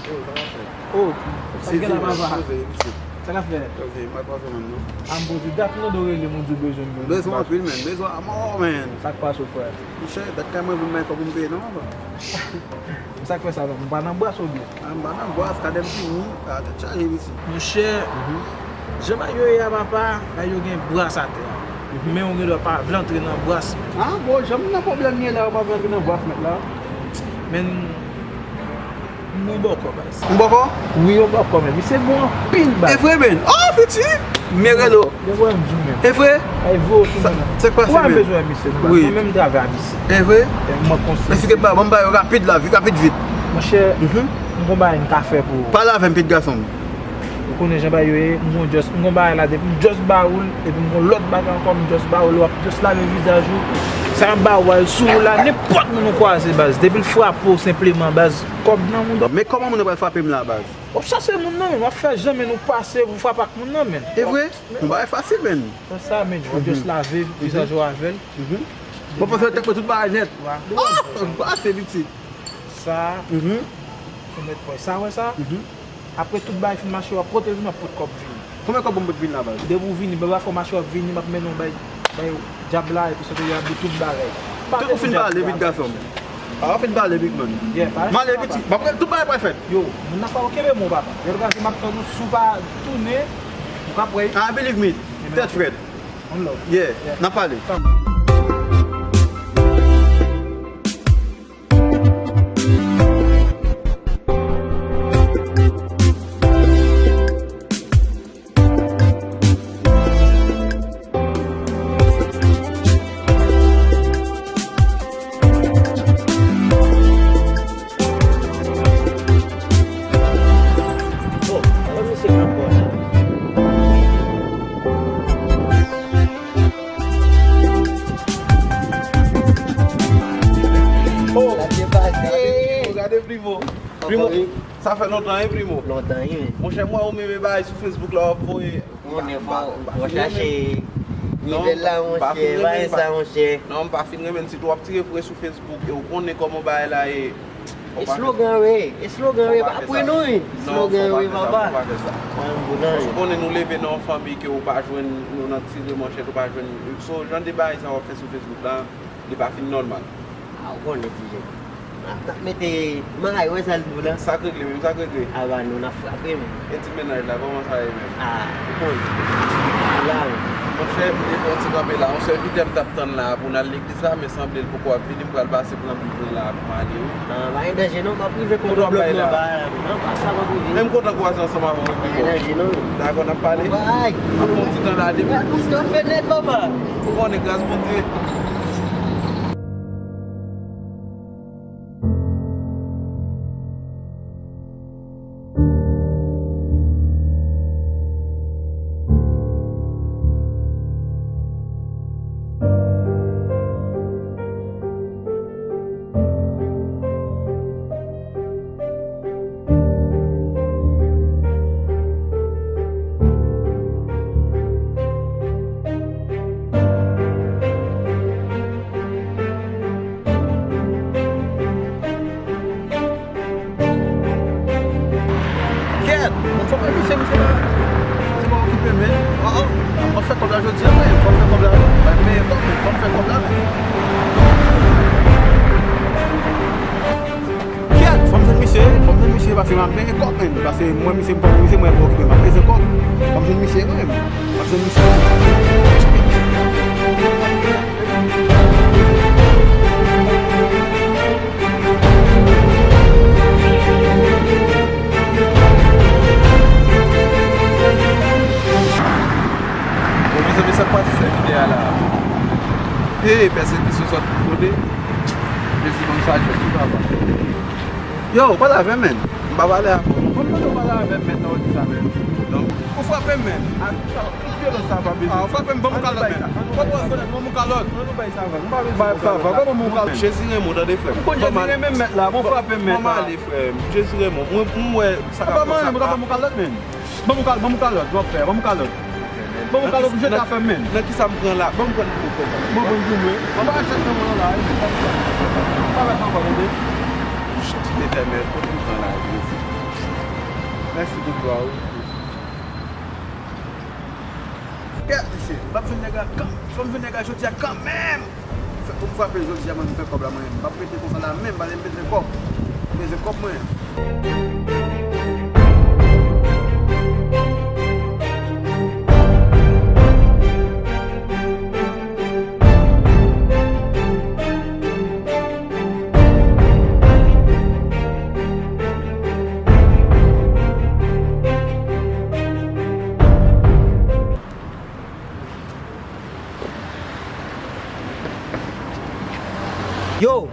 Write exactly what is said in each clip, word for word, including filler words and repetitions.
Yo, sa va fè? Oh, sa k gen la, papa? Poze, pitit. Sa k ap fèt? Poze, m pa poze menm, non. A, m poze. Dat m tande w rele m, ou di w bezwen m, bezwen m. Bezwen anpil, man. Bezwen anmò, man. Sa k pase w, frè? Monchè, dat kay mwen vin bay kòb pou m peye, non, papa. Sa k fè sa, non? M pa nan bras oubyen? A, m pa nan bras, kadè m fini. A, tèt chaje, pitit. Monchè, jan bagay yo ye a, papa, bagay yo gen bras atè a. Men ou gen dwa pa vle antre nan bras, men. A, bon, jan m nan pwoblèm ye la, ou pa vle antre nan bras, mèt la? Men, m gon bòkò, baz. Yon bòkò? Wi, yon bòkò, men misye bon anpil, baz. E vre, men? Oh, piti! Merelo. Gen pwoblèm di w menm. E vre? Ay, vo, tou sa, men. Sa k pase, men? Ou pa bezwen misye, non, baz. Wi. Mwen menm m travay a misye. E vre? E mwen konseye. Men si ke ba, ban m ba yo rapid la, vi-, rapid, vit. Monchè, m gon bagay m ka fè pou ou. Pale avè m, pit gason m. Ou konnen jan bagay yo ye, m gon just, m gon bagay la, depi m just ba ou l, epi m gon lòt bagay ankò, m just ba ou l, w ap just lave vizaj ou. Sa m ba ou a, l sou ou la, nenpòt moun ou kwaze, baz, depi l frape w senpleman, baz, kòb nan mouda. Men kòman moun nan pral frape m la, baz? W ap chache moun nan, men w ap fè jan, men ou pase, ou frape ak moun nan, men. E vre? Yon bagay fasil, men. Fè sa, men, w ap just lave vizaj ou avè l. Mwen panse te pran tout bagay nèt. Wa. Ah! Pase, pitit. Sa. Ou mèt pran sa, wè sa? Apre tout bagay fin mache, w ap pote l vin, w ap pot kòb vini. Konbyen kòb pou m pot vin la, baz? Depi w vini, baba fò mache w ap vini, m ap mennen w bay, bay dyab la, epi sòti w ap di tout bagay. Tout ou fin pale, big gason. A, w fin pale, big man. Yeah, m ale, piti. M ap tout bagay pral fèt. Yo, moun nan fò w kenbe men w, papa. Yo, gason, m ap tann ou, si w pa tounen, ou ka pran. I believe me. Tèt frèt. One love. Yeah, n ap pale. Oh, ala misye k ap bò la. Oh, gade Primo, gade Primo. Primo, sa fè lontan, wi, Primo. Lontan, wi. Monchè, m wè ou menm e bagay sou Facebook la, w ap voye. Ou konnen fò, fò chache nivel la, monchè, bagay sa, monchè. Non, m pa fin renmen, sitou w ap tire pre sou Facebook, e ou konnen kòman bagay la ye. E slogan, wi, e slogan, wi, pa pre nou, wi. Slogan, wi, papa. Ou konnen nou leve nan yon fanmi ke ou pa jwenn nou nan tire manchèt, ou pa jwenn. So, jan de bagay sa w ap fè sou Facebook la, li pa fin nòmal. A, ou konnen, ti jèn. N ap mete may, wè sa l di w la. Sa k regle menm, sa k regle? A, ba nou, n ap frape menm. E ti mennaj la, kòman sa ye menm? A, ou konnen. La, wi. Monchè, m te fè yon ti kanpe la. Yon sèvitè m t ap tann la pou n al legliz la, men sanble l poko ap vini, m pral pase pou l anpil pran la pou m ale, wi. A, pa gen danje non, m ap rive kon pwoblèm nan ba la. Non, pa sa, m ap rive. Men m kontan kwaze ansanm avè w, wi, Primo. Pa gen danje non. Dakò, n ap pale. Bay. Ap fè yon ti tan la depi. Gras Bondye fè nèt, papa. Ou konnen gras Bondye. Kèt! Bon, fò m misye, misye pa, misye pa okipe, men. O, o! M ap fè kòb la jodi a, men. Fò m fè kòb la, men. Mwen peye kòb, men. Fò m fè kòb la, men. Kèt! Fò m jwenn misye, fò m jwenn misye, paske m ap peye kòb, men. Paske mwen, misye, m fò misye, mwen pa okipe, m ap peye kòb. Fò m jwenn misye, men. M ap jwenn misye. Bon, mezanmi, sa k pase sèvitè a la? Hey, pèsekisyon sot tout kote. Jezi ban m sajès, wi, papa. Yo, pale avè m, men. M pa pale avè w. Mwen, mwen, pale avè m, men, nan ou di sa, men. Non. Ou frape m, men. A, sa, ou vyolans sa, pa bezwen. A, ou frape m, ban m yon kalòt, men. Ban m yon kalòt. Ban m yon kalòt. Ban m yon kalòt. Ban m yon kalòt. Ban m yon kalòt. Jezi renmen w, tande, frè m. Ou konn Jezi renmen m, mèt la. Bon, frape m, mèt la. Ban m ale, frè m. Jezi renmen w. Mwen, mwen wè sa k ap pase a. Ban m yon kalòt, men. Ban m yon kal-, ban m yon kalòt, m ap fè. Ban m yon kalòt. Ban m yon kalòt. Ban m yon kalòt pou jete afè m, men. Nan ki sa m pran la? Ban m pran pou mwen. Ban m pran pou mwen. Ban m pa jete nan mwen la, wi, men. Pa fè sa ankò, tande. Ti Letènèl, kote m pran la, Jezi? Mèsi pou glwa ou. Kèt, mesye, m ap jwenn nèg la kan, fò m jwenn nèg la jodi a kanmenm. Fè, pou m frape jodi a, mwen, m fè kòb la, mwen. M p ap rete konsa la menm, pase m bezwen kòb. M bezwen kòb, mwen. Yo,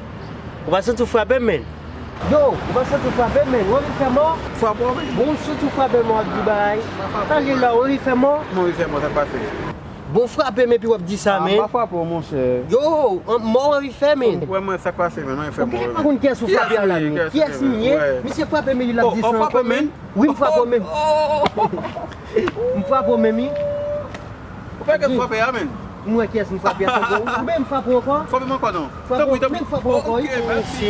ou pa santi w frape m, menn? Yo, ou pa santi w frape m, menn? Ou anvi fè mò? Frape w, menn. Bon, ou santi w frape m, w ap di bagay. Pale la, ou anvi fè mò? Mwen anvi fè mò, sa k pase? Bon, frape m epi w ap di sa, menn. Ah, m pa frape w, monchè. Yo, an, mò w anvi fè, menn. Ou wè mwen, sa k pase, menn, mwen fè mò. Ou pa konn kiyès ou frape a la, menn. Kiyès li ye? Misye frape m, li l ap di sa ankò, menn. Wi, m frape w, menn. M frape w, menn, wi. Ou pa gen frape a, menn. M wè kiyès m frape a, tankou ou. Ou menm frape w ankò? Frape m ankò, non. Frape w, tanpri, tanpri. Menm frape w ankò, wi. Ok, mèsi.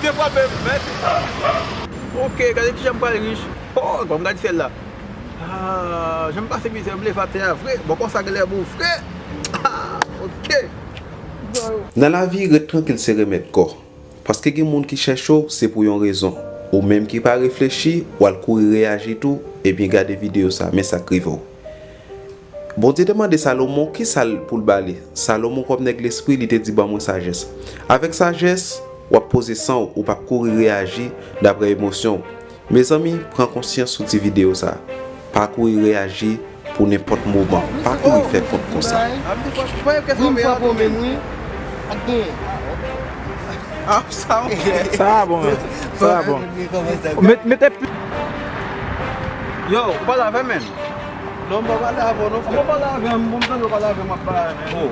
Te frape m, mèsi. Ok, gade kijan m pral rich. Oh, bon, gade syèl la. Ah, jan m pase mizè, m leve atè a vre. Bon, konsa genlè bon vre. Ah, ok. Nan lavi, ret trankil se remèd kò. Paske gen moun ki chèche w, se pou yon rezon. Ou menm ki pa reflechi, w al kouri reyaji tou, ebyen gade videyo sa, men sa k rive w. Bondye te mande Salomon kisa l pou l ba li. Salomon, kòm nèg lespri, li te di, "Ban mwen sajès." Avèk sajès, w ap poze san w, ou p ap kouri reyaji daprè emosyon w. Mezanmi, pran konsyans sou ti videyo sa. Pa kouri reyaji pou nenpòt moman. Pa kouri fè kont konsa. Wi, m frape w menm, wi. Ak gen. Ah, sa, ok. Sa a bon, sa a bon. Met, mete pli. Yo, ou pale avè m, menn? Non, m pa pale avè w, non, frè. Ou pa pale avè m, bon, m tande w pale avè m, w ap pale avè m. Oh.